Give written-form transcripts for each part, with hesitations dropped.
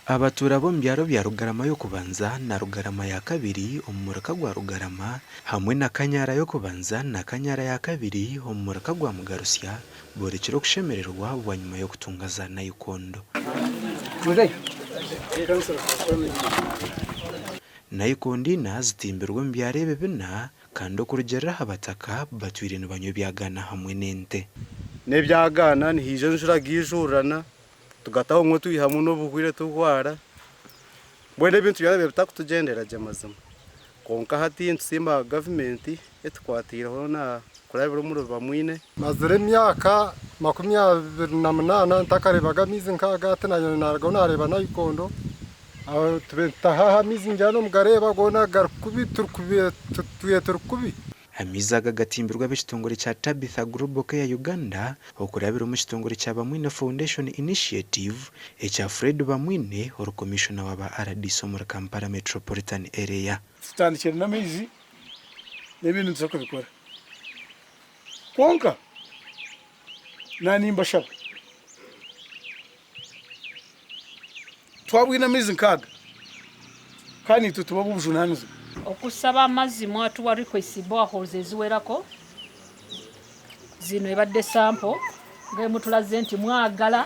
Abatuura b'omu byaro bya Rugarama y'okubanza na Rugarama ya kabiri omu muruka gwa Rugarama hamwe na Kanyara y'okubanza na Kanyara ya kabiri omu muruka gwa Mugarusya boorekire okushemererwa bwanyima y'okutunga za nayikondo. Nayikondo ina zitimbirwe omu byaro ebi bina kandi okurugiirira aha bataka batwire nibanywa ebyagaana hamwe n'ente. N'ebyagaana nihaija enjura gaijurirana Tugataho obumwe twihamu n'obuhwire turwara, mbwenu ebintu byona biba bitakutugyendera gye mazima. Kwonka hati nitusiima gavumenti etukwatiireho na kurabira omuri Bamwine. Mazire emyaka 28 ntakareebaga amaizi nk'aga hati naanye naarugaho naareeba Naikondo, aho tube nitutaha aha amaizi ngira nomugareeba goona gari kubi tutwire turi kubi. Amaizi aga gatimbirwe ab'ekitongore kya Tabitha Global Care Uganda okurabira omu kitongore kya Bamwine Foundation Initiative ekya Fred Bamwine ori Komishona wa ba rdc omuri Kampala Metropolitan Area. Tutandikire n'amaizi n'ebindi nituza kubikora kwonka nanimbashaba Twabwine amaizi nk'aga, ka naitwe tube ab'obujunaanizibwa. Okusaba amazzi mwatuwa requests boreholes eziwerako, zino ebadde sample nga bwemutulaze nti mwagala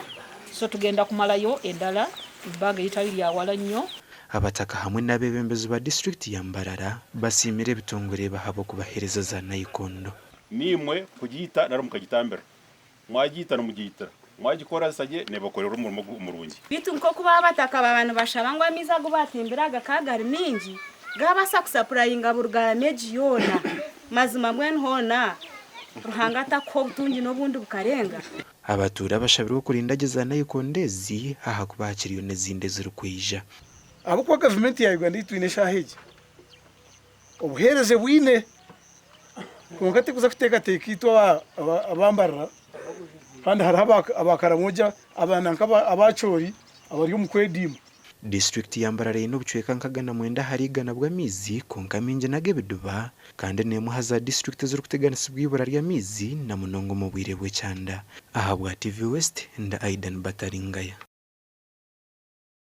so tugenda kumalayo endala ebbanga eritali lya wala nnyo. Abataka hamwe n'abeebembezi ba disiturikiti ya Mbarara basiimire ebitongore ebi ahabw'okubaheereza za nayikondo. Niimwe kugiita nari mukagitambira. Mwagiita nimugiitira, mwagikoresa gye neebakorera omurimo murungi. Beitu nk'oku baabataka baaba nibashaba ngu amaizi agu baatimbire aga ka gari maingi, gaabaasa kusapurayinga Burugarama egi yoona. Mazima mbwenu hoona Ruhanga atakuha obutungi n'obundi bukarenga? Abatuura bashabirwe okurinda gye za nayikondo ezi ahakuba hakiriyo n'ezindi ezirikwija. Ahabw'okuba gavumenti ya Uganda ei twine eshaaha egi, obuheereza ebwine kwonka terikuza kuteekateeka itwe aba Mbarara kandi hariho aba Karamoja nanka Abacholi abari omu kwediima. Disiturikiti ya Mbarara eine obucweka nka 190 ahari igana bw'amaizi kwonka amaingi n'ag'ebidiba kandi n'emwe aha za disiturikiti ezirikuteganisibwa eibura ry'amaizi na munonga omu bwire bw'ekyanda. Ahabwa TV West, ndi Aidan Bataringaya.